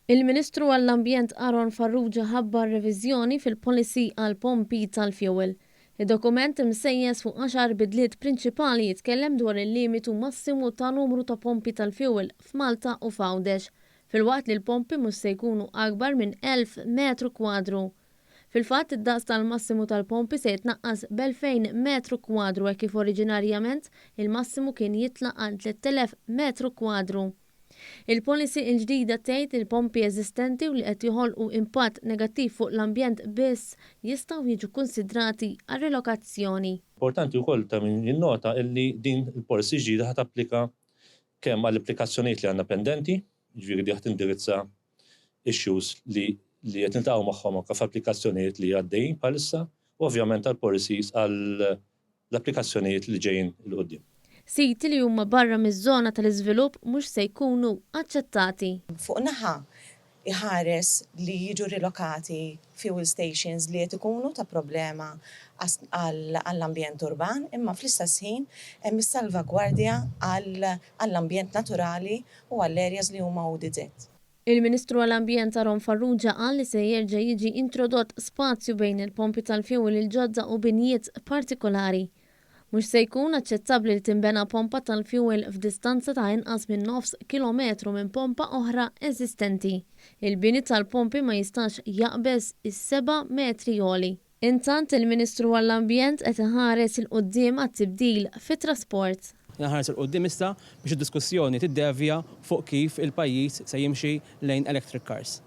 Il-Ministru għall-Ambjent Aaron Farrugia ħabbar reviżjoni fil-policy għall-pompi tal-fjuwil. Id-dokument imsejjes fuq għaxar bidliet prinċipali jitkellem dwar il-limitu massimu ta' numru ta' pompi tal-fjuwil f'Malta u f'Għawdex, filwaqt li l-pompi mhux se jkunu akbar minn 1,000 metru kwadru. Fil-fatt, id-daqs tal-massimu tal-pompi se jitnaqqas b'2,000 metru kwadru hekk kif oriġinarjament il-massimu kien jitla' għal 3,000 metru kwadru. Il-policy il-ġdida tgħid li l-pompi eżistenti u li qed joħolqu impatt negattiv fuq l-ambjent biss jistgħu jiġu kkunsidrati għar-rilokazzjoni. Importanti wkoll ta' min jinnota illi din il-policy ġdida ħa tapplika kemm għall-applikazzjonijiet li għandna pendenti, jiġifieri di ħa tindirizza issues li li qed niltaqgħu magħhom anke f'applikazzjonijiet li għaddejjin bħalissa, u ovvjament għall-policies għal l-applikazzjonijiet li ġejjin 'il quddiem. Siti li huma barra miż-żona tal-iżvilupp mhux se jkunu aċċettati. Fuq naħa, iħares li jiġu rilokati fuel stations li qed ikunu ta' problema għall-ambjent urban, imma fl-istess ħin hemm is-salvagwardja għall-ambjent naturali u għall-areas li huma ODZ. Il-Ministru għall-Ambjent Aaron Farrugia qal li se jerġa' jiġi introdott spazju bejn il-pompi tal-fjuwil il-ġodda u binjiet partikolari. Mhux se jkun aċċettabbli li tinbena pompa tal-fjuwil f'distanza ta' inqas minn nofs kilometru minn pompa oħra eżistenti. Il-bini tal-pompi ma jistax jaqbeż is-seba' metri għoli. Intant, il-Ministru għall-Ambjent qed iħares 'il quddiem għat-tibdil fit-trasport. Inħares 'il quddiem issa biex id-diskussjoni tiddevja fuq kif il-pajjiż se jimxi lejn electric cars.